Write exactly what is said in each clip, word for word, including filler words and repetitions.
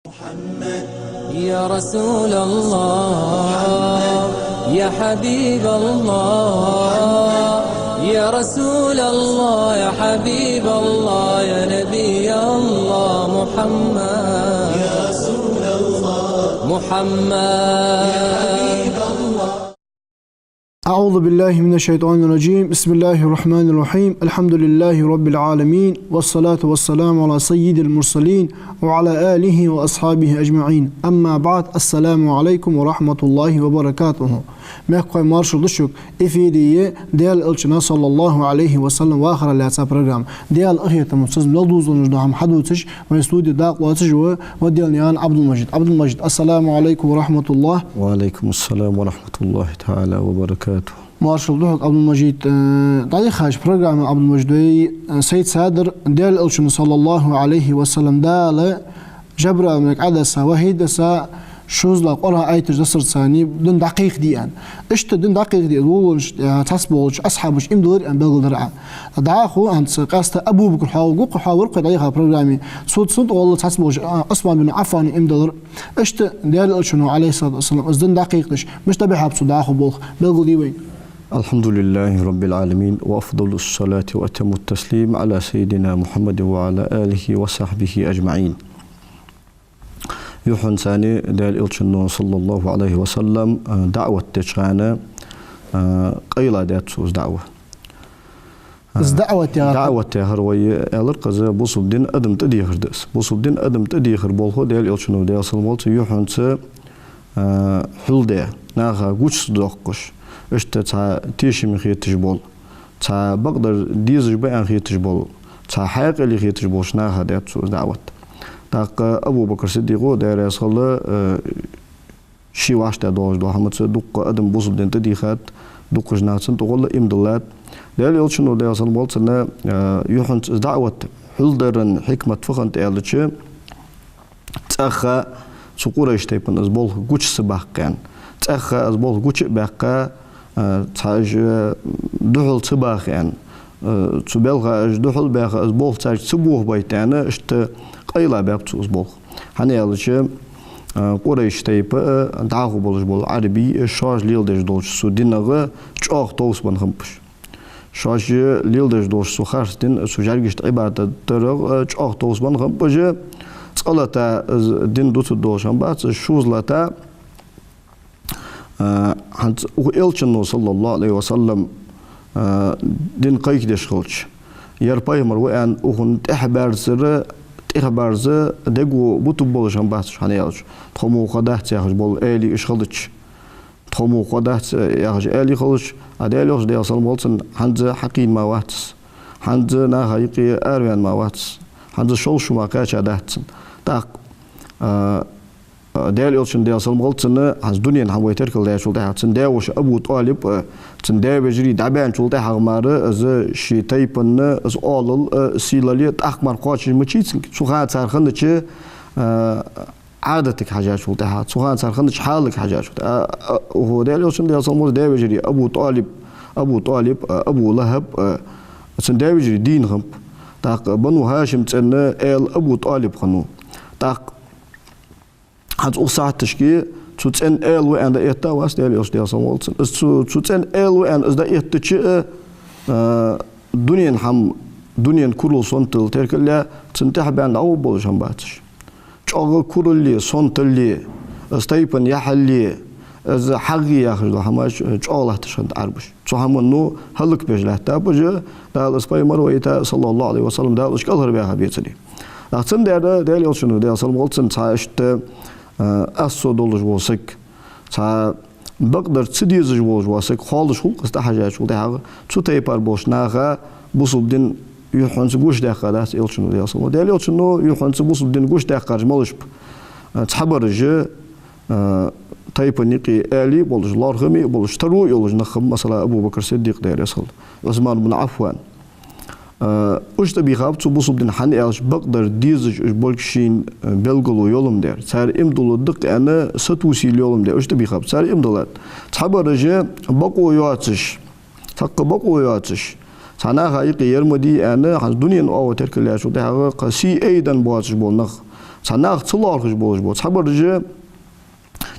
يا رسول الله، يا حبيب الله، يا رسول الله، يا حبيب الله، يا نبي الله محمد. يا رسول الله، محمد. يا حبيب الله. أعوذ بالله من الشيطان الرجيم. بسم الله الرحمن الرحيم. الحمد لله رب العالمين، والصلاة والسلام على سيد المرسلين وعلى آله وأصحابه أجمعين. أما بعد، السلام عليكم ورحمة الله وبركاته. Мехкахой, маршал да шуга. Эфире я Даьла Элчан, صلى الله عليه وسلم, вахара лаьца программа. Даьла къахетамца, цунца мел дувзаденна дола хӀама хьадувцаш, вай студе дакъа лоацаш ва Ваделнаькъан Ӏабдул-Мажид. Ӏабдул-Мажид, السلام عليكم ورحمة الله. وعليكم السلام ورحمة الله تعالى وبركاته. Маршал да хьога, Ӏабдул-Мажид. Э, дӀадихьача программе, Ӏабдул-Мажид, вай, э, сай цадар Даьла Элчано, صلى الله عليه وسلم, Дала Жабраил малайк Ӏодесса, вахьий десса, шозлагӀа Къуръан аяташ дессарца царна дин дӀакхайкаде аьнна. Иштта дин дӀакхайкаде волавеннача, э, цхьаболча асхьабаша иман диллар аьнна белгалдир Ӏа. ДӀахо хӀанз къаьстта Абу Бакр хьоаваргва-кх, хьоаваргва-кх вай дӀаяхача программе. Цу, цунна тӀагӀолла цхьаболча, а, Ӏусман бин Ӏаффана иман диллар. Иштта Даьла Элчано, عليه الصلاة والسلام, из дин дӀакхайкадеш, мишта дӀабихьаб цо дӀахо болх, белгалде вайна. الحمد لله رب العالمين، وأفضل الصلاة وأتم التسليم على سيدنا محمد وعلى آله وصحبه أجمعين. Юххьанца Даьла Элчано, صلى الله عليه وسلم, а, даӀват деча хана, а, къайладаьд цо из даӀват. Из даӀват яхар, даӀват яхар вай аьлар-кх из, бусалба дин адам тӀадехар да из. Бусалба дин адам тӀадехар болх Даьла Элчано, Даьла салам хилда цунна, юххьанца, а, хьулдаь, наха гуча доаккхаш, иштта цхьа тешаме хеташ бола, цхьа бакъдар дезаш ба аьнна хеташ бола, цхьа хьаькъале хеташ болча наха даьд цо из даӀват. ТӀаккха Абу Бакр Сиддикъо, Даьла раьза хилва, а, ше вӀаштӀехьдоалаш дола хӀамаца дукха адам бусалба дин тӀадийхад, дукхача наха цунна тӀагӀолла иман диллад. Даьла Элчано, Даьла салам хилда цунна, а, юххьанца из даӀват хьулдаран хьикмат фу хиннад аьлча, цӀаьхха цу Къурайш тайпан из болх гуча ца баккха аьнна. ЦӀаьхха из болх гуча а баьккха, а, цхьа уж духьал ца баха аьнна. А, цу балха уж духьал баьха, из болх царга ца бохабайта аьнна, иштта къайла баьб цо из болх. ХӀана аьлча, а, Къурайш тайпа, а, дӀахо болаш бола Ӏарбий, а, шоаш леладеш долча цу динагӀа чӀоагӀа товсабенна хиннаб уж. Шоаш леладеш долча цу харц дин, цу жӀаргашта Ӏибадат дарагӀа, а, чӀоагӀа товсабенна хиннаб уж. Цкъа-латта из дин дувцаргдолаш хиннабац, шозза-латта, а, хӀанз укх Элчано, صلى الله عليه وسلم, а, дин кхайкадеш хилча, ер пайхамар ва аьнна, укхунна тӀехьабаьрзар, тӀехьабаьрза дегӀо бутаргболаш хиннабац уж, хӀана аьлча, тхо мо кхы дац яхаш бола аьлий уж хилча, тхо мо кхы дац яхаш аьлий хилча, а, Даьла Элча, Даьла салам хилда цунна, хӀанз хьакхийна ма вац из, хӀанз наха юкъе араваьнна ма вац из, хӀанз шовзткъа шу мара кхаьча дац цунна. ТӀаккха, а, Даьла Элчан, Даьла салам хилда цунна, хӀанз дунен хӀама вай теркалдаьчул тӀехьагӀа, цун даь-воша Абу ТӀалиб, а, цун даь-вежарий дӀабаьнначул тӀехьагӀа мара из ший тайпан из оалал, а, сийлале тӀаккха мара кхоачаш ма вий цунга. Цу хана цар хиннача, а, Ӏадатага хьежачул тӀехьагӀа, цу хана цар хиннача хьалага хьежачул тӀехьагӀа. А, а, хӀанз Даьла Элчан, Даьла салам хилда цунна, даь-вежарий Абу ТӀалиб, Абу ТӀалиб, а, Абу ЛахӀаб, а, цун даь-вежарий дийна хиннаб. ТӀаккха Бану ХӀашима цӀен аьла Абу ТӀалиб хиннав. ТӀаккха хӀанз укх сахьаташка цу цӀен аьла ва аьнна дӀаэтта а вац Даьла Элча, Даьла салам хилда цунна. Из цу, цу цӀен аьла ва аьнна из дӀаэттача а, а, дунен хӀама, дунен курал, сонтал теркалъяь, цунна тӀехьабаьнна дӀагӀоргболаш хиннабац уж. ЧӀоагӀа куралле, сонталле, из тайпан яхьалле, из хьагӀ яхаш дола хӀамаш чӀоагӀа латташ хиннад Ӏарбаша. Цу хӀамано хӀалакбеш лаьттаб уж, Дала из пайхамар вайта, صلى الله عليه وسلم, Дала уж кӀалхарбаьха бецаре. ТӀаккха цудухьа Даьла Элчано, Даьла салам хилда цунна, цхьа иштта, а, асо долаш вола саг, цхьа бакъдар ца дезаш волаш вола саг хоалуш хул-кх из тӀахьежачул тӀехьагӀа, цу тайпара болча наха бусалба дин юххьанца гучадаьккха дац Элчано, Даьла салам хилда цунна. Даьла Элчано юххьанца бусалба дин гучадаьккхараш малаш ба? А, цхьабараш, а, тайпан юкъе аьлий а болаш, лоархӀаме а болаш, таро а йолаш нах хиннаб, масала, Абу Бакр Сиддикъ, Даьла раьза хилва, Ӏусман бин Ӏаффан. А, уж тӀабийхаб цу бусалба дина, хӀана аьлча бакъдар дезаш уж болга шийна, а, белгало йола ма дий. Цар иман дулларгда-кх аьнна сатувсийла йола ма дий, уж тӀабийхаб. Цар иман диллад. Цхьабараш бокъо йоацаш, цхьаккха бокъо йоацаш, цхьа наха юкъе ер ма дий аьнна, хӀанз дунен оагӀув теркалъяьчул тӀехьагӀа кхы сий айденна боацаш бола нах, Цхьа нах ца лоархӀаш болаш бола. Цхьабараш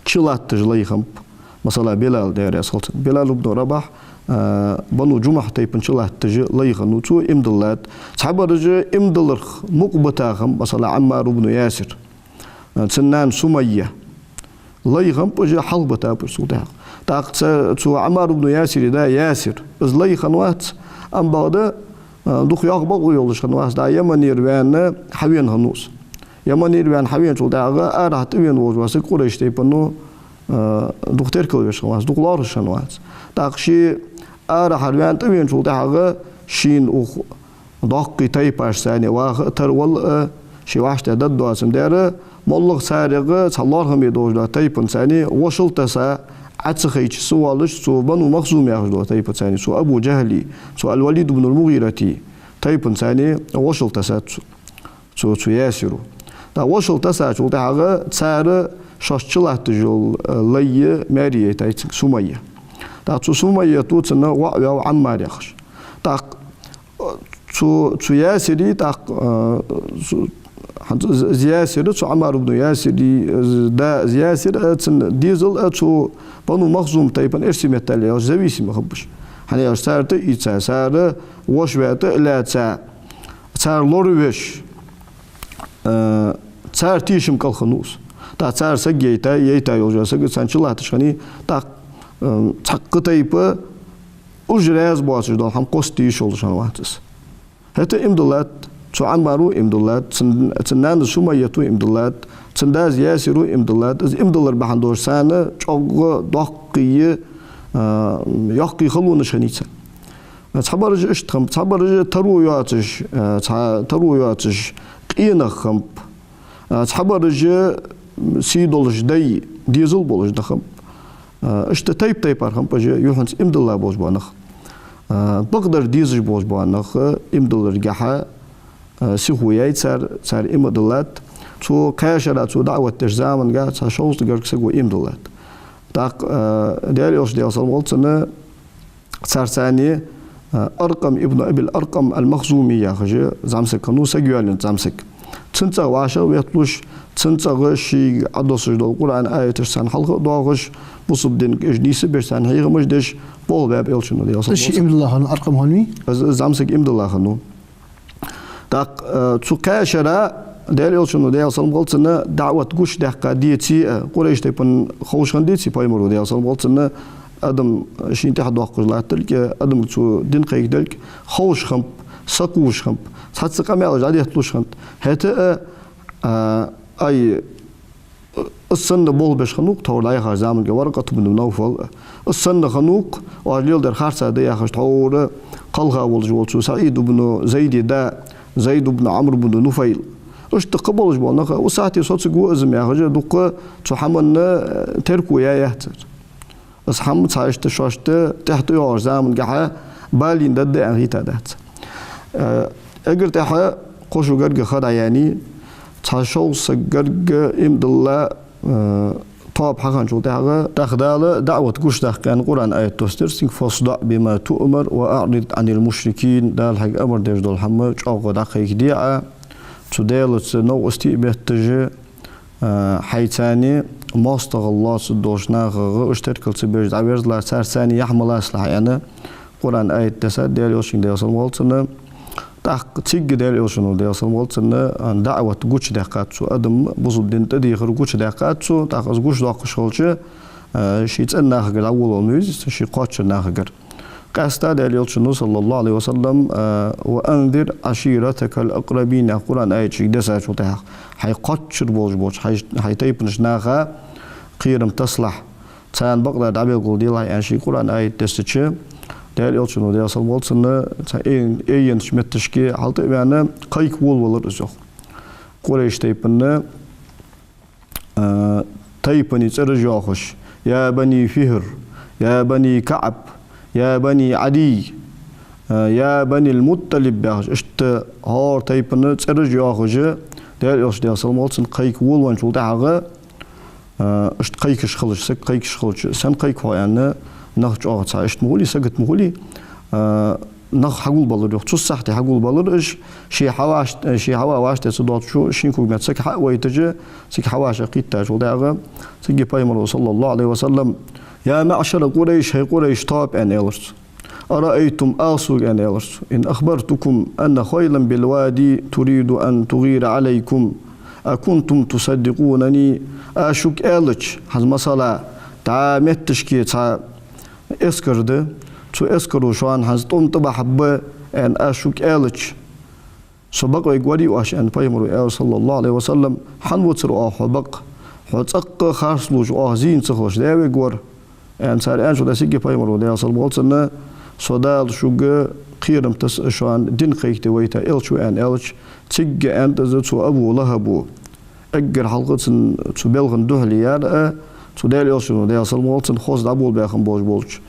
чулатташ лай хиннаб, масала, Билал, Даьла раьза хилва цунна. Билал ибн Рабахь, а, Бану Джумахь тайпан чулатташ лай хиннав, цо иман диллад. Цхьабараш иман дилларах мукъа бита хиннаб, масала, Ӏаммар ибн Ясир, а, цун нана Сумайя. Лай хиннаб уж, хьалхабитаб уж цул тӀехьагӀа. ТӀаккха цу, цу Ӏаммар ибн Ясира да Ясир, из лай хиннавац, амма бакъда, а, дукха йоккха бокъо йолаш хиннавац, дӀа Яманера ваьнна хьавена хиннав из. Яманера ваьнна хьавеначул тӀехьагӀа арахьа тӀавена волаш вола саг Къурайш тайпано, а, дукха теркалвеш хиннавац, дукха лоархӀаш хиннавац. ТӀаккха ше арахьара ваьнна тӀавеначул тӀехьагӀа шийна укх доккхий тайпашца цхьана ваха а, тарвала а, ший вӀаштӀехьдаргдоацам даьра, моллагӀа царех цхьа лоархӀаме долаш дола тайпанца цхьана вошал тесса, Ӏа ца хайча са воаллаш, цу Бану Махзум яхаш дола тайпанца цхьана, цу Абу Джахьли, цу Аль-Валид ибн аль-МугӀирати тайпанца цхьана вошал тессад цо, цу, цу Ясиро. ТӀаккха вошал тессачул тӀехьагӀа цар шоаш чулатташ йола, э, лай маьре яйтад цунга, Сумайя. ТӀаккха цу Сумайята цунна воӀ ваьв Ӏаммар яхаш. ТӀаккха цу, цу Ясира, тӀаккха, а, цу, хӀанз из, из Ясир, цу Ӏаммар ибн Ясира, из да из Ясир, а, цун дезал, а, цу Бану Махзум тайпан эрсий меттала аьлча зависимый хиннаб уж. ХӀана аьлча цар тӀаийца, цар воша ваь тӀа а лаьца, цар лоравеш, а, цар тешама кӀал хиннав из. ТӀаккха цар саг яйта, яйта йолча сага цхьана чулатташ хиннай, тӀаккха, а, цхьаккха тайпа уж раьза боацаш дола хӀама кхоссаде йиш йолаш хиннавац из. ХӀаьта иман диллад, цу Ӏаммаро иман диллад, цун, цун нана Сумайято иман диллад, цун дас Ясиро иман диллад, из иман диллар бахьан долаш царна чӀоагӀа доккхий, а, йоккхий халонаш хиннай царна. Цхьабараш иштта хиннаб, цхьабараш таро йоацаш, а, цхьа таро йоацаш къе нах хиннаб, а, цхьабараш сий долаш дай, дезал болаш нах хиннаб. А, иштта тайп-тайпара хиннаб уж юххьанца иман дилла болаш бола нах. А, бакъдар дезаш болаш бола нах иман дилларгахьа, а, сихо яьй цар, цар иман диллад. Цу кхаь шера цо даӀват деш замангахьа цхьа шовзткъа гаргга саго иман диллад. ТӀаккха, а, Даьла Элча, Даьла салам хилда цунна, царца цхьана, а, Аркъам ибн Абил Аркъам аль-Махзуми яхаш зӀамсаг хиннав, саг йоалаенна зӀамсаг. Цун цӀагӀа вӀашагӀветталуш, цун цӀагӀа шийга Ӏодоссаш дола Къуръан аяташ царна хьалха а доахаш, бусалба динга уж нийсбеш, царна хьехамаш деш, болх баьб Элчано, Даьла салам хилда цунна. Из ший иман дилла хиннав, Аркъам хиннавий? Из, из зӀамсаг иман дилла хиннав. ТӀаккха, э, цу кхаь шера Даьла Элчано, Даьла салам хилда цунна, даӀват гучадаьккха деце а, Къурайш тайпан ховш хинна деце пайхамаро, Даьла салам хилда цунна, адам шийна тӀехьа доаккхаш латталга, адамга цо дин кхайкаделга ховш хиннаб, сакхувш хиннаб, цхьацца къамаьлаш дӀадетталуш хиннад. ХӀаьта а, а, ай, Из санна болх беш хиннав-кх тхьовра дӀаяхача заманга Варакъат ибн Навфал. Из санна хиннав-кх, оаш леладер харцахьа да яхаш, тхьовра кхелха волаш вола цу СаӀид ибн Зайда да Зайд ибн Ӏамр ибн Нуфайл. Иштта кхы болаш бола нах, укх сахьате соцаргва из-м яхаш, дукха цу хӀаманна, э, терко яь яц цар. Из хӀама цхьа иштта шоашта тӀехьа тӀайоагӀача замангахьа балийна даргда аьнна хетадац. Э, эггара тӀехьа кхо шу гаргга ха дӀаяьннай, цхьа шовзткъа саг гаргга иман дилла, э, тоаба хьахинначул тӀехьагӀа, тӀаккха Дала даӀват гучадаккха аьнна Къуръан аят доссадир цунга: «فاصدع بما تؤمر وأعرض عن المشركين». Дала хьога амар деш дола хӀама чӀоагӀа дӀакхайкаде Ӏа, цу Даьлаца новкъостий бетташ, а, хьайца цхьана моастагӀал лоацаш долча нахах, уж теркал ца беш дӀаверзалахь, царца цхьана яхь ма лацалахь аьнна, Къуръан аят дессад Даьла Элчанга, Даьла салам хилда цунна. ТӀаккха цига Даьла Элчано, Даьла салам хилда цунна, а, даӀват гучадаьккхад цо, адам бусалба дина тӀадехар гучадаьккхад цо, тӀаккха из гучадоаккхаш хилча, а, ший цӀен нахагара дӀаволавала ма везий из, ший кхоачара нахагара. Къаьстта Даьла Элчано, صلى الله عليه وسلم, а, «وأنذر عشيرتك الأقربين» яха Къуръан аят шийга дессачул тӀехьагӀа, хьай кхоачара болаш болча хьай, хьай тайпанча наха кхерам таслахь, царна бакъдар дӀабелгалделахь аьнна шийга Къуръан аят дессача, Даьла Элчано, Даьла салам хилда цунна, цхьа эй-, айеннача метташка хьалтӀа а ваьнна, кхайка волавелар из, йоах. Къурайш тайпан а, тайпан цӀераш йоахаш: «يا بني فهر، يا بني كعب، يا بني عدي، а, يا بني المطلب» яхаш, иштта хӀара тайпан цӀераш йоахаш, Даьла Элча, Даьла салам хилда цунна, кхайка волавенначул тӀехьагӀа, а, иштта кхайкаш хилча, саг кхайкаш хилча, сенна кхайк хьо аьнна, нах чӀоагӀа цхьа иштта ма хулий, сагота ма хулий, а, нах хьагулбелар, йоах. Цу сахьте хьагулбелар уж, ше хьавӀашт-, ше хьавӀа вӀаштӀехьа ца доацача шин когаметта саг хьа а вайташ, цига хьавӀашагӀкхийттачул тӀехьагӀа, цига Пайхамара, саллаллахӀу Ӏалайхи ва саллам: «يا معشر قريش, хӀай Къурайш тоаба», — аьнна, аьлар цо. «أرأيتم, ала сога, — аьнна, аьлар цо, — إن أخبرتكم أن خيلا بالوادي تريد أن تغير عليكم أكنتم تصدقونني». Аз шуга аьлча, хӀанз масала, дӀа метташка цхьа эскар да, цу эскаро шоана хӀанз тӀом тӀабахьаргба, аьнна, аз шуга аьлча, со бакъвергварий оаш, аьнна, Пайхамара аьлар, саллаллахӀу Ӏалайхи ва саллам. Хьан вацар оаха хьо бакъ? Хьо цӀаккха харцлувш, оаха зийна ца хилча, даь вергвар, аьнна, цар аьнначул тӀехьагӀа, цига Пайхамара, Даьла салам хилда цунна: «Со Дала шуга кхерам тесса шоана дин кхайкаде вайта элча ва», — аьнна, аьлча, цига аьннад из цу Абу ЛахӀаба. Эггара хьалха цун цу балха духьале яр а, цу Даьла элчано, Даьла салам хилда цунна, хоза дӀаболабаь хинна болаш болча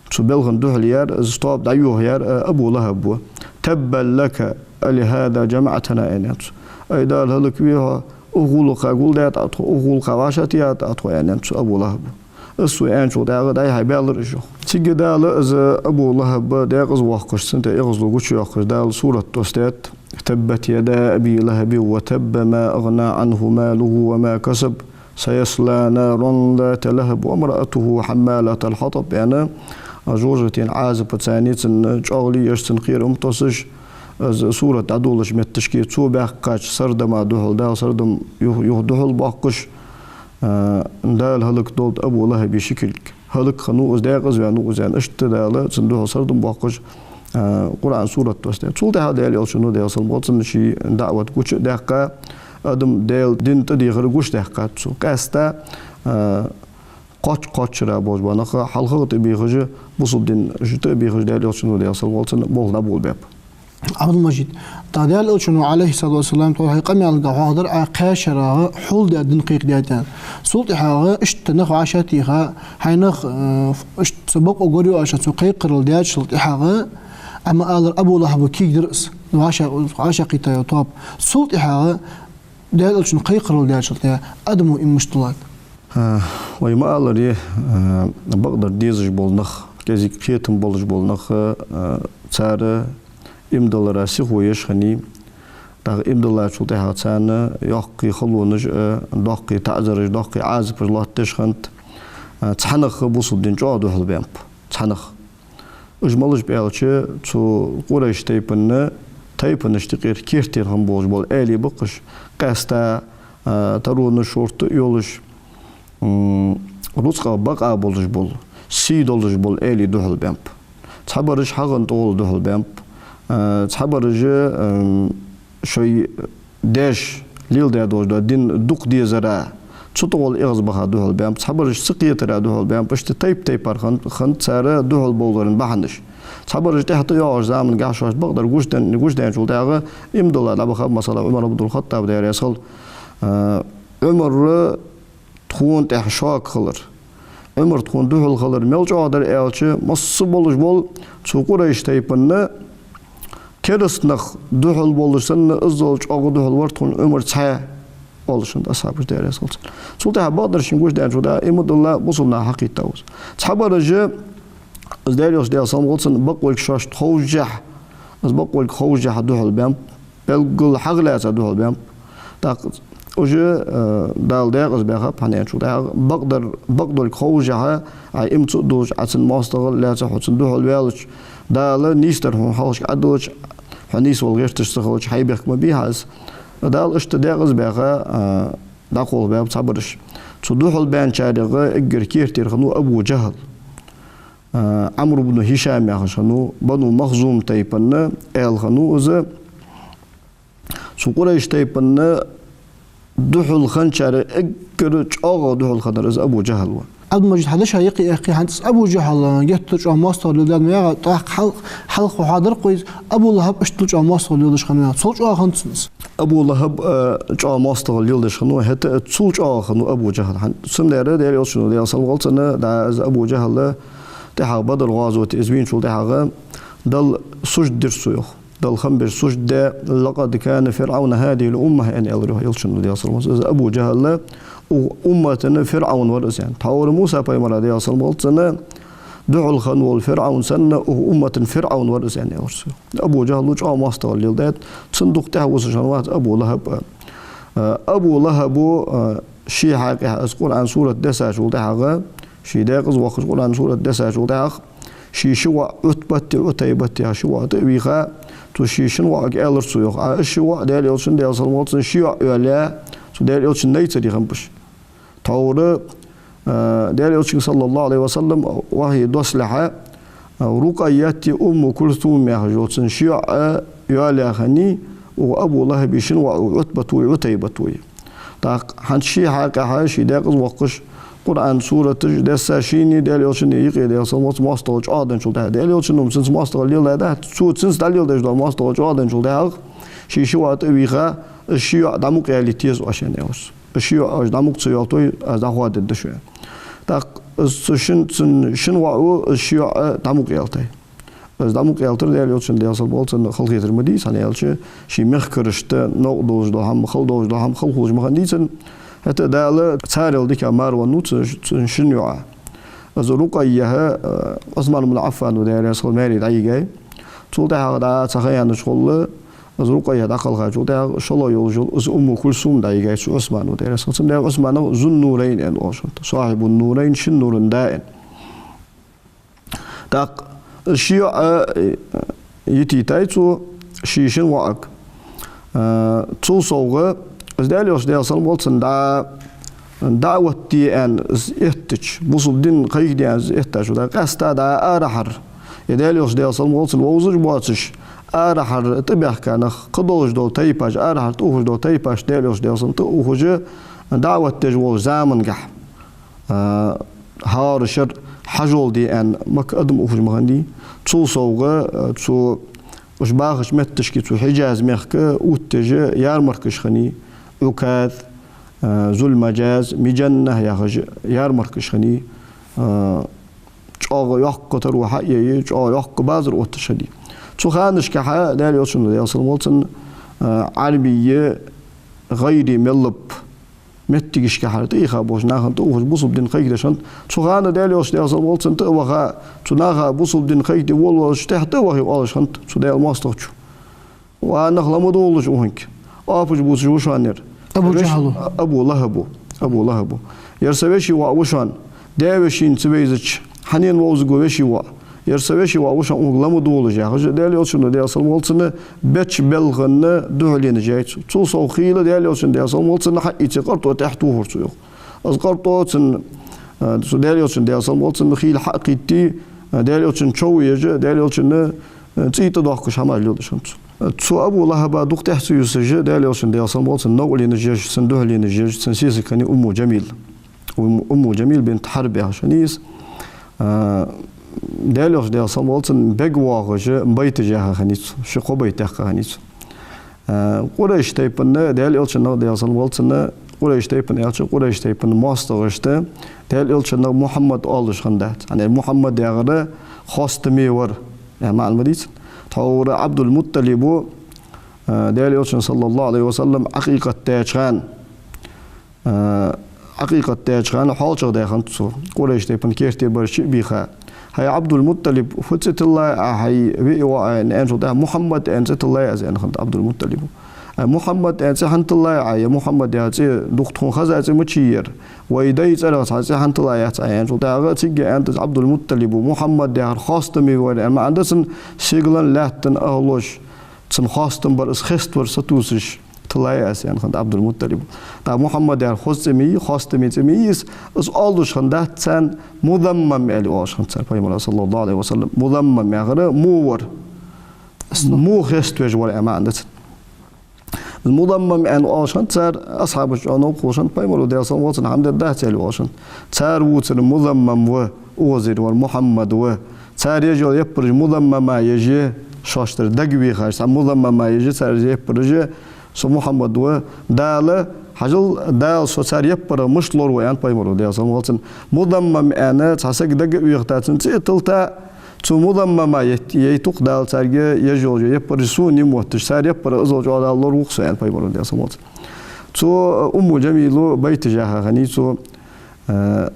цу балха духьале яр а, из тоаба дӀайохаяр а Абу ЛахӀаб ва. «تبا لك ألهذا جمعتنا», — аьннад цо. «Ай, Дала хӀалакве хьо, укх гӀулакха гулдаьд Ӏа тхо, укх гӀулакха вӀашагӀтеха Ӏа тхо», — аьннад цу Абу ЛахӀаба. Из цо аьнначул тӀехьагӀа дӀай-хьай баьлар уж, йоах. Цига Дала из Абу ЛахӀаб декъаза воаккхаш, цунна тӀа эгӀазло гучайоаккхаш, Дала сурат доссадаьд: «تبت يدا أبي لهب وتب، ما أغنى عنه ماله وما كسب، سيصلى نارا ذات لهب وامرأته حمالة الحطب», — аьнна, жожагӀатен Ӏазапаца цунна чӀоагӀал еш, цун кхерам тосаш, из сурат дӀадолалуча метташка цо баьккхача сардама духьал, Дала сардам юха, юха духьал боаккхаш, а, Дала хӀалакдолда Абу ЛахӀаба ши кулг. ХӀалакхиннав из, декъаза ваьннав из, аьнна, иштта Дала цунна духьал сардам боаккхаш, а, Къуръан сурат доссадаьд. Цул тӀехьагӀа Даьла элчано, Даьла салам хилда цунна, ший даӀват гучадаьккха, адам Даьла дин тӀадехар гучадаьккхад цо. Къаьстта, а, кхоач-, кхоачара болаш бола нах хьалхагӀа тӀабехаш, бусалба дин жута а бехаш, Даьла элчано, Даьла салам хилда цунна, болх дӀаболабаьб. Ӏабдул-Мажид, тӀаккха Даьла элчано, Ӏалайхи ссалату вассалам, тхо хьай къамаьлага хьоахадир Ӏа кхаь шера хьул даь дин кхайкадаьд аьнна. Цул тӀехьагӀа иштта нах вӀашагӀтеха, хьайна, э, иштта цхьа бокъо гурйолаш цо кхайкарал даьчул тӀехьагӀа, Ӏа ма аллара, Абу ЛахӀаба кийгдир из, вӀаша-, вӀашагӀкхийтта йола тоаба. Цул тӀехьагӀа Даьла элчано кхайкарал даьчул тӀехьагӀа адамо иман мишта диллад? А, вай ма аллара, а, бакъдар дезаш бола нах, кӀезига кхетам болаш бола нах, а, цар иман диллара сихо еш хиннай. ТӀаккха иман диллачул тӀехьагӀа царна йоккхий халонаш а, доккхий таӀзараш, доккхий Ӏазапаш лоаттадеш хиннад. А, цхьа нах бусалба дина чӀоагӀа духьалбаьннаб. Цхьа нах. Уж малаш ба аьлча, цу Къурайш тайпан тайпанашта юкъера кертера хинна болаш бола аьлий ба-кх уж, къаьстта, а, таронаш шортта а йолаш, м, рузкъах бакъахьа болаш бола, сий долаш бола аьлий духьалбаьннаб. Цхьабараш хьагӀан тӀагӀолла духьалбаьннаб, а, цхьабараш, м, шоай даьша леладаь долаш дола дин дукха дезара, цу тӀагӀолла эгӀазбаха духьалбаьннаб, цхьабараш ца кхетара духьалбаьннаб, иштта тайп-тайпара хиннад, хиннад цар духьалбовлара бахьанаш. Цхьабараш тӀехьа тӀайоагӀача замангахьа шоашта бакъдар гучаден-, гучадаьнначул тӀехьагӀа иман дилла дӀабахаб, масала, Ӏумар ибн аль-ХаттӀаб, Даьла раьза хилва, а, Ӏумар тхона тӀехьа шога хилар, Ӏумар тхона духьал хилар мел чӀоагӀа дар аьлча, масса болаш бола цу Къурайш тайпан кераста нах духьал болаш санна, иззал чӀоагӀа духьал вар тхона Ӏумар цхьаь, оалаш хиннад асхьабаша, Даьла раьза хилва царна. Цул тӀехьагӀа бакъдар шийна гучадаьнначул тӀехьагӀа иман дилла, бусалба наха хьакхийттав из. Цхьабараш, из Даьла элча, Даьла салам хилда цунна, бакъволга шоашта ховшшехь, из бакъволга ховшшехь духьалбаьннаб, белггала хьагӀ лаьца духьалбаьннаб. ТӀаккха уж, э, Дала декъаза баьхаб, хӀана аьлча, тӀаккха бакъдар, бакъдолга ховшшехь, Ӏа иман ца а диллаш, Ӏа цун моастагӀал лаьца, хьо цунна духьалваьлча, Дала нийсдар хьона хьалхашка Ӏадиллача, хьо нийсвала гӀерташ ца хилча, хьайбехк ма бий хьа из. Дала иштта декъаза баьха, э, дӀакхалхабаьб цхьабараш. Цу духьалбаьнначарех эггара кертера хиннав Абу ДжахӀал. А, Ӏамр ибн ХӀишам яхаш хиннав, Бану Махзум тайпан аьла хиннав из. Цу Къурайш тайпан духьал хинначарех эггара чӀоагӀагӀа духьал хиннар из Абу ДжахӀал ва. Ӏабдул-Мажид, хьа дешаш юкъе аьлча, хӀанз из Абу ДжахӀал геттара чӀоагӀа моастагӀал леладаьд ма яхий, тӀаккха хьал-, хьалха хьоахадаьр-кх из, Абу ЛахӀаб иштта чӀоагӀа моастагӀал леладеш хиннав яхаш. Цул чӀоагӀа хиннад цунна из? Абу ЛахӀаб, э, чӀоагӀа моастагӀал леладеш хиннав, хӀаьта а цул чӀоагӀа хиннав Абу ДжахӀал. ХӀан-, цудухьа Даьла элчано, Даьла салам хилда цунна, дӀа из Абу ДжахӀал тӀехьагӀа Бадр гӀазоте из вийначул тӀехьагӀа Далла сужуд дир цо, йоах. Далла хам беш сужуд даь: «لقد كان فرعون هذه الأمة», — аьнна, аьлар, йоах, элчано, Даьла салам хилда цунна. Из Абу ДжахӀал укх уммата ФирӀавн вар из, аьнна. Тхьовра Муса пайхамара, Даьла салам хилда цунна, духьал хинна вола ФирӀавн санна, укх уммата ФирӀавн вар из, аьнна, аьлар цо. Абу ДжахӀла чӀоагӀа моастагӀал леладаьд, цунна дукха тӀехьа вусаш хиннавац Абу ЛахӀаб. Э, Абу ЛахӀаба, э, ший хьакъехьа из Къуръан сурат дессачул тӀехьагӀа, ший даькъаза воаккхаш Къуръан сурат дессачул тӀехьагӀа, ший ши воӀ Ӏутбат а, Ӏутайбат а яха ши воӀ тӀа а вийха, цу ший шин воӀага аьлар цо, йоах: «Ӏа, уж ши воӀ Даьла Элчан, Даьла салам хилда цунна, ши йоӀ йоалаяь, цу Даьла Элчан найца дихам баш». Тхьовра, э, Даьла Элчанга, саллаллахӀу Ӏалайхи ва саллам, вахьи доссалехьа, э, Рукъайят а, Умму Кульсум яхаш йола цун ши йоӀ, э, йоалаяь хиннай укх Абу ЛахӀаба шин воӀо, Ӏутбато а, Ӏутайбато а. ТӀаккха хӀанз ший хьакъехьа, ший даькъаза воаккхаш, Къуръан сураташ десса, шийна Даьла Элчанна юкъе, Даьла салам хилда цунна, моастагӀал чӀоагӀденначул тӀехьагӀа, Даьла Элчан ум цунца моастагӀал леладаьдац, цо цунца дӀалеладеш дола моастагӀал чӀоагӀденначул тӀехьагӀа, ший ши воӀ тӀа а вийха, уж ши йоӀ дӀа мукъаялийта еза оаш, аьнна, аьлар цо. Уж ши йоӀ оаш дӀа мукъа ца йоалийте, аз дӀахоадергда шо, аьнна. ТӀаккха из цу шин, цун шин воӀо уж ши йоӀ дӀа мукъаялийтай. Из дӀа мукъаялийтар Даьла Элчан, Даьла салам хилда цунна, халахетар ма дий из, хӀана аьлча ший мехкарашта новкъа долаш дола хӀама, хала долаш дола хӀама хала хулаш ма хиннадий цунна. ХӀаьта Дала царел дикагӀа маравеннав цу, цу шин йоӀа. Из Рукъайя, э, Ӏусман ибн Ӏаффана, Даьла раьза хилва, маьре дӀайигай. Цул тӀехьагӀа дӀа цхьа ха яьннача гӀолла, из Рукъайя дӀакхалхачул тӀехьагӀа шоллагӀа йолаш йола из Умму Кульсум дӀайигай цу Ӏусмана, Даьла раьза хилва цунна. Даьла Ӏусманага Зун-Нурайн аьнна оалаш хиннад, Сахьибун-Нурайн, шин нуран да аьнна. ТӀаккха ши йоӀ, э, йитийтай цо ший шин воӀага. Э, цул совгӀа, из Даьла Элча, Даьла салам хилда цунна, дӀа даӀват де аьнна из эттача, бусалба дин кхайкаде аьнна из эттача, дӀа къаьстта дӀа арахьара, е Даьла Элча, Даьла салам хилда цунна, вовзаш боацаш, арахьара тӀабаьхка нах, кхыдолаш дола тайпаш, арахьара тӀаухаш дола тайпаш Даьла Элча, Даьла салам хилда цунна, тӀаухаш, даӀват деш волча замангахь, а, хӀара шера хьажол де аьнна Макка адам ухаш ма хиннадий. Цул совгӀа, а, цу уж бахача метташка, цу Хьиджаз мехка оттаеш ярмаркаш хиннай, Ӏуказ, а, Зул-Мажаз, Мижанна яхаш ярмаркаш хиннай, а, чӀоагӀа йоккха таро хьа а яь, чӀоагӀа йоккха базар отташ хиннай. Цу ханашкахьа Даьла Элчано, Даьла салам хилда цунна, а, Ӏарбий гӀайри мел лап меттигашкахьара тӀаийха болча нахана тӀаухаш, бусалба дин кхайкадеш хиннад. Цу хана Даьла Элча, Даьла салам хилда цунна, тӀа а ваха, цу наха бусалба дин кхайкаде волавелча тӀехьа тӀа а вахе, оалаш хиннад цу Даьла моастагӀчо: «Ва нах, ла ма довлалаш укхунга. Оапаш бувцаш ва шоана ер». Абу Даьла Элча-, Джахьло. Абу ЛахӀабо, Абу ЛахӀабо. «Ер са веший воӀ ва шоана. Даь-вешийна ца вайзача, хьанна вовзаргва веший воӀ? Ер са веший воӀ ва шоана, укхунга ла ма довлалаш», — яхаш, Даьла Элчано, Даьла салам хилда цунна, беча белханна духьаленаш яьй цо. Цул совгӀа хийла Даьла Элчано, Даьла салам хилда цунна, хьаийце къартӀо тӀехьа тохар цо, йоах. Из къартӀо цунна, а, цу Даьла Элчано, Даьла салам хилда цунна, хийла хьакхийтте, а, Даьла Элчан чов еш, Даьла Элчан, а, цӀий тӀадоаккхаш хӀамаш леладеш хиннад цо. Цу Абу ЛахӀаба дукха тӀехьа ца юсаш, Даьла Элчано, Даьла салам хилда цунна, новкъаленаш еш, цунна духьаленаш еш, цун сесаг хиннай Умму Джамил. Ум-, Умму Джамил бинт Хьарб яхаш хиннай из. А, Даьла Элча, Даьла салам хилда цунна, бегавоагӀаш байташ яьха хиннай цо, ши-кхо байт яьккха хиннай цо. А, Къурайш тайпан, Даьла Элчанга, Даьла салам хилда цунна, Къурайш тайпан аьлча, Къурайш тайпан моастагӀашта Даьла Элчанга Мухьаммад оалаш хиннадац. ХӀана аьлча Мухьаммад яхар хоастаме вар, э, маӀан ма дий цун. Тхьовра Ӏабдул-МуттӀалиба, а, Даьла Элчан, саллаллахӀу Ӏалайхи ва саллам, Ӏакъикъат даьча хана, а, Ӏакъикъат даьча хана хьоалчагӀдаь хиннад цо, Къурайш тайпан керте бараш чу а бийха: «ХӀай Ӏабдул-МуттӀалиб, фу цӀи тиллай Ӏа хьай виъ воӀа?» — аьнначул тӀехьагӀа: «Мухьаммад аьнна цӀи тиллай аз», — аьнна хиннад Ӏабдул-МуттӀалиба. «Ай, Мухьаммад аьнна цӀи хӀана тиллай Ӏа, е Мухьаммад яха цӀи дукха тхона хеза цӀи мичай ер? Вай даьй цӀерагӀа цхьа цӀи хӀана тиллай яц Ӏа?» — аьнначул тӀехьагӀа, цига аьннад из Ӏабдул-МуттӀалиба: «Мухьаммад яхар хоастаме вар», — аьнна маӀан да цун, сигалан лаьттан ахӀлоша цун хоастам бар, из хеставар сатувсаш тиллай аз, аьнна хиннад Ӏабдул-МуттӀалиба. ТӀаккха Мухьаммад яхар хоза цӀи ма йий, хоастаме цӀи ма йий из, из оалаш хиннадац царна, Музаммам аьле оалаш хиннад цар Пайхамара, саллаллахӀу Ӏалайхи ва саллам. Музаммам яхар во вар, во хеставеш вар, аьнна маӀан да цун. Музаммам аьнна оалаш хиннад цар, асхьабашта чӀоагӀа новкъа хулаш хиннад, Пайхамаро, Даьла салам хилда цунна, хӀама дергдац аьле оалаш хиннад. Цар вувцар Музаммам ва, укхаза ер вар Мухьаммад ва. Цар еш йола яппараш Музаммама еш я, шоашта дагавехаш, цхьа Музаммама еш я цар еш яппараш, со Мухьаммад ва. Дала, хьажал, Дала со цар яппарах мишта лорав, аьннад Пайхамаро, Даьла салам хилда цунна. Музаммам аьнна цхьа саг дага а вехийта, цун цӀи а тиллийта, цу Музаммама ет-, яйтар-кх Дала царга еш йола яппараш сона нима отташ, цар яппарах иззал чӀоагӀа Дала лораву-кх со, аьннад Пайхамаро, Даьла салам хилда цунна. Цу Умму Джамила байташ яьха хиннай цо, э,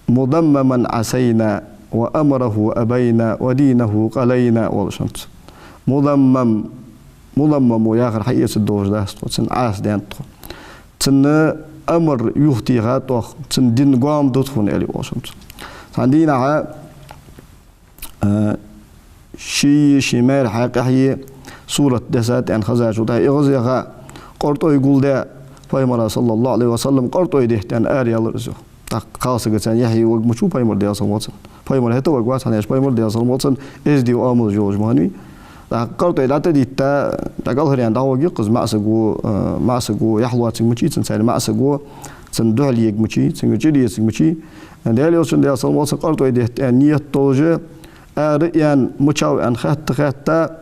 «مذمما عصينا «وأمره أبينا ودينه قلينا» оалаш хиннад цо. Муламмам, муламмам яхар хьаэцаргдолаш дац тхо, цунна Ӏаса даьннад тхо. Цун амар юхатехад оаха, цун дин гоама да тхона, аьле оалаш хиннад цо. Цхьан дийнахьа, а, ший, ший маьре хьакъехьа сурат дессад аьнна хезачул тӀехьагӀа, из яха къартӀой гулдаь, пайхамара, саллаллахӀу Ӏалайхи ва саллам, къартӀой детта аьнна араяьлар из. ТӀаккха кхалсагаца: «Яхье варг ма вий пайхамар, Даьла салам хилда цунна. Пайхамар хӀаьта варг вац, хӀана аьлча пайхамар, Даьла салам хилда цунна, эздий, амалаш йолаш ма хиннавий». ТӀаккха къартӀой дӀатӀадитта, дӀакӀалхара даьнна дӀагӀоргья-кх из, маӀа саго, а, маӀа саго яхь лоацарг ма вий цун, царна маӀа саго цунна духьалъергья ма вий, цунгара чӀир эцарг ма вий. Даьла Элчано, Даьла салам хилда цунна, къартӀой детта аьнна нийят долаш, ара а аьнна, мичав аьнна хаьтта-хаьтта,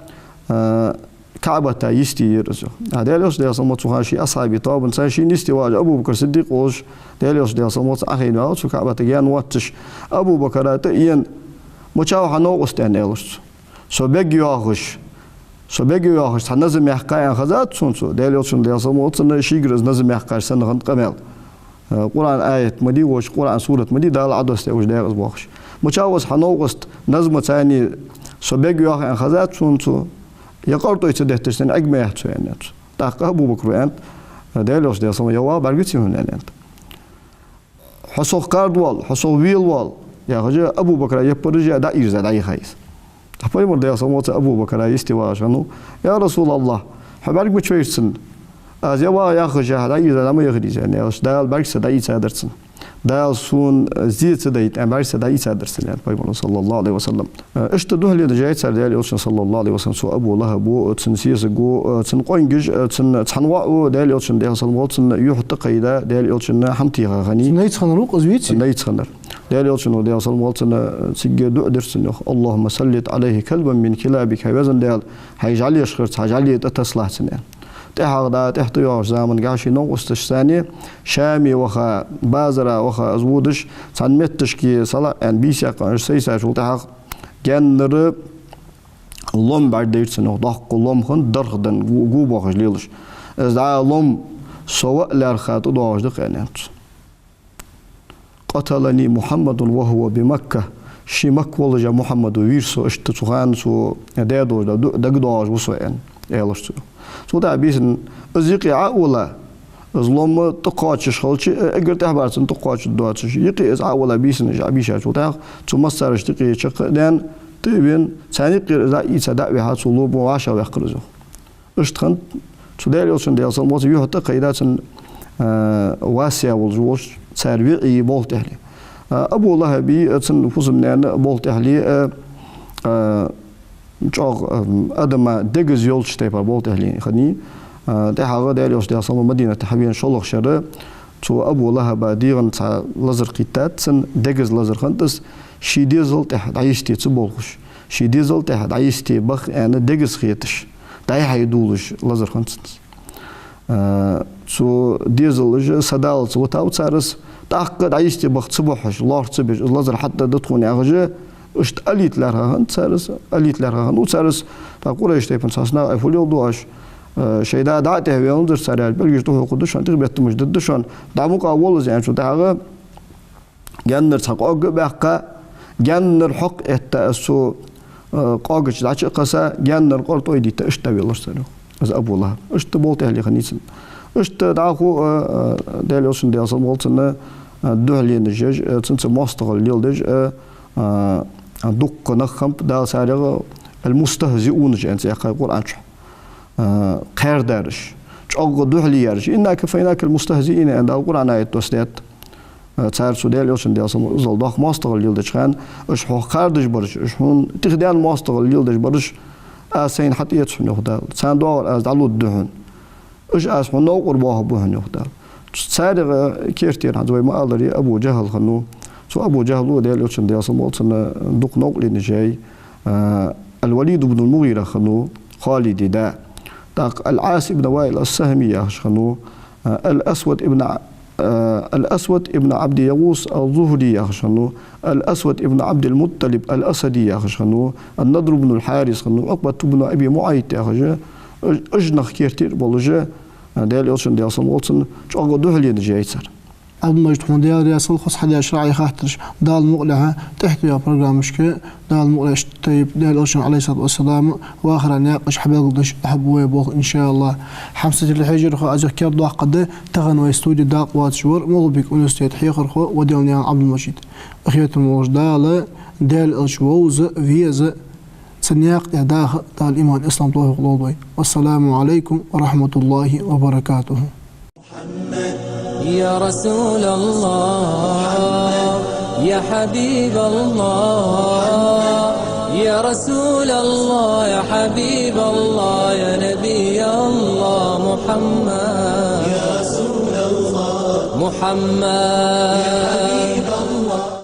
а, КаӀбата йисте яр из. А Даьла Элча, Даьла салам хилда цунна, цу хана ший асхьабий тоабанца шийна йисте вагӀаш Абу Бакр Сиддикъ волаш, Даьла Элча, Даьла салам хилда цунна, Ӏохайна ваьлар цу КаӀбатага, гаьна воацаш, Абу Бакра тӀаена: «Мичав хьа новкъост?» — аьнна, аьлар цо. «Со бега йоахаш, со бега йоахаш цхьа назам яьккхай», — аьнна хезад сона цо. Даьла Элчано, Даьла салам хилда цунна, шийгара из назам яьккхача санна хиннад къамаьл. Э, Къуръан аят ма дий, воча Къуръан сурат ма дий, Дала Ӏодоссадаь уж дегӀаза боахаш. «Мичав из хьа новкъост, назмаца аьнна, со бега йоах?» — аьнна хезад сона цо. «Е къартӀой ца детташ санна Ӏег ма яц со», — аьннад цо. ТӀаккха Абу Бакра аьннад: «Даьла Элча, Даьла салам хилда цунна, я воагӀа, бӀаргаций хьона?» — аьннад. «Хьо сох кхарда воал, хьо сох вела воал», — яхаш, Абу Бакра яппараш а дӀаийрза дӀаяхай из. ТӀаккха пайхамар, Даьла салам хилда цунна, Абу Бакра йисте вагӀаш хиннав: «Я РасулаллахӀ, хьо бӀарга ма вайра цунна? Аз я воагӀа яхаш, хьо дӀаийрза дӀа ма яхарий из», — аьнна, аьлча, Дала бӀарга са дӀаийцадар цунна. «Дала сона зе ца дайта аьнна, бӀарга са дӀаийцадар цунна», — аьннад пайхамара, саллаллахӀу Ӏалайхи ва саллам. Э, иштта духьале дӀаяйцар Даьла Элчанна, саллаллахӀу Ӏалайхи ва саллам, цу Абу ЛахӀабо, цун сесаго, э, цун къонгаш, э, цун цхьан воӀо Даьла Элчанна, Даьла салам хилда цунна, юхь тӀакхайда, Даьла Элчанна хӀама теха хиннай. Цу найц хиннар ва-кх из, веций? Найц хиннар. Даьла Элчано, Даьла салам хилда цунна, цига дуӀа дир цунна, йоах: «اللهم سلط عليه كلبا من كلابك», хӀай везан Даьла, хьай жӀалешхарца хьа жӀале тӀатасслахь цунна, аьнна. ТӀехьагӀа дӀа, тӀехьа тӀайоагӀача заман чухь ший новкъосташца цхьана Шаме ваха, базара ваха из водаш, цхьан метташка салаӀа аьнна бийса яьккхача, уж сайсачул тӀехьагӀа гаьннара лом бӀаргадайра цунна, йоах, доккха лом хиннад, дарх данна, го, го боахаш лелаш. Из дӀа лом со ва а лаьрхӀа тӀадоагӀаш да-кх, аьннад цо. «قتلني محمد وهو بمكة». Ше Макка волча Мухьаммада вийра со, иштта цу хана цо даь долаш дола дуӀа дагадоагӀаш ва сона, аьнна, аьлар цо. Цул тӀехьагӀа бийсан из юкъе Ӏо а вилла, из лом тӀакхоачаш хилча, э, эггара тӀехьа бар цунна тӀакхоачаргдоацаш, юкъе из Ӏо а вилла, бийсан уж Ӏобийшачул тӀехьагӀа, цу массарашта юкъе чакх а даьнна, тӀа а вена, царна юкъера из Ӏо а ийца дӀа а вихьа, цо лоабу вӀашагӀваьккхар из, йоах. Иштта хиннад, цу Даьла Элчанна, Даьла салам хилда цунна, юхь тӀакхайда цун, а, вас яь волаш волча цар виӀий болх тӀехьале. А, Абу ЛахӀаба, а, цун фусам-наьна болх тӀехьале, а, а, чӀоагӀа, а, адама дегаза йолча тайпара болх тӀехьале хиннай. А, тӀехьагӀа Даьла Элча, Даьла салам хилда цунна, Мадината хьавена шоллагӀча шера цу Абу ЛахӀаба дегӀа цхьа лазар кхийттад цун, дегаза лазар хиннад из, ший дезала тӀа дӀайисте ца болхаш, ший дезала тӀа дӀайисте бах аьнна дегаза хеташ, дӀай-хьай дувлаш лазар хиннад цун из. А, цу дезалаша са даллалца витав цар из, тӀаккха дӀайисте бах ца бохьаш, лоархӀ ца беш, из лазар хьатӀадергда тхона яхаш, иштта алийта лаьрхӀа хиннад цар из, алийта лаьрхӀа хиннав цар из. ТӀаккха Къурайш тайпан цхьацца наха: «Ай, фу леладу оаш? Э, шоай да дӀа а тӀехваьннадар цар, аьлча, берригаш тӀахьокхаргда шоана, тӀехбеттамаш дергда шоана, дӀа мукъагӀа вола из», — аьнначул тӀехьагӀа, гаьннара цхьа къог а баьккха, гаьннара хьокх а этта, из цу, э, къога чу дӀачу а кхесса, гаьннара къартӀой а дитта, иштта дӀавеллар цар, йоах, из Абу ЛахӀаб. Иштта болх тӀехьале хиннай цун. Иштта дӀахо, э, э, Даьла Элчанна, Даьла салам хилда цунна, э, духьаленаш еш, э, цунца моастагӀал леладеш, э, э, дуккха нах хиннаб, Дала царех «المستهزئون» аьнна цӀи яьккхай Къуръан чу. А, кхаьрдараш, чӀоагӀа духьале яраш. «إنا كفيناك المستهزئين» аьнна Дала Къуръан аят доссадаьд. А, цар цу Даьла Элчанна, Даьла салам хилда цунна, иззал доккха моастагӀал леладеча хана, уж хьох кхардаш бараш, уж хьона тӀехдаьнна моастагӀал леладеш бараш, аз сайна хьатӀаэц хьона, йоах Дала. Царна доагӀар аз дӀалургда хьона. Уж аз хьона новкъара боахаргба хьона, йоах Дала. Царех, э, кертера хӀанз вай ма аллара, Абу ДжахӀал хиннав. Цу Абу ДжахӀало Даьла Элчанна, Даьла салам хилда цунна, дукха новкъаренаш яьй. А, Ал-Валид ибн ал-МугӀира хиннав, Халида да. ТӀаккха Ал-Ӏас ибн Ваил ас-Сахьми яхаш хиннав, а, Ал-Асвад ибн Ӏа-, а, Ал-Асвад ибн Ӏабди ЯгӀус аз-ЗухӀри яхаш хиннав, Ал-Асвад ибн Ӏабдил-МуттӀалиб ал-Асади яхаш хиннав, Ан-Надр ибн ал-Хьарис хиннав, Ӏукъбат ибн Аби МуӀайт яхаш, уж, уж нах кертера болаш, а, Даьла Элчанна, Даьла салам хилда цунна, чӀоагӀа духьаленаш яьй цар. Ӏабдул-Мажид, хьона Даьла раьза хилва хоза хьадеш раӀий, хаттараш. Дала мукъ лахь, тӀехьтӀа йоагӀа программашка, Дала мукъ лахь, иштта тайп-тайпара Даьла Элчан, Ӏалайхи ссалату вассалам, вахара наькъаш хьабелгалдеш хьабувцаргба, иншааллахӀ. Хьамсара телехьежархо, аз юха кердадоаккхаргда, тахан вай студе дакъа лоацаш вар МагӀалбика университета хьехархо Ваделнаькъан Ӏабдул-Мажид. Къахетам болаш Дала Даьла Элча вовза, веза, цу наькъа тӀа даха Дала иман, ислам, товфикъ лолда вайна. والسلام عليكم ورحمة الله وبركاته. يا رسول الله، يا حبيب الله، يا رسول الله، يا حبيب الله، يا نبي الله محمد. يا رسول الله، محمد. يا حبيب الله.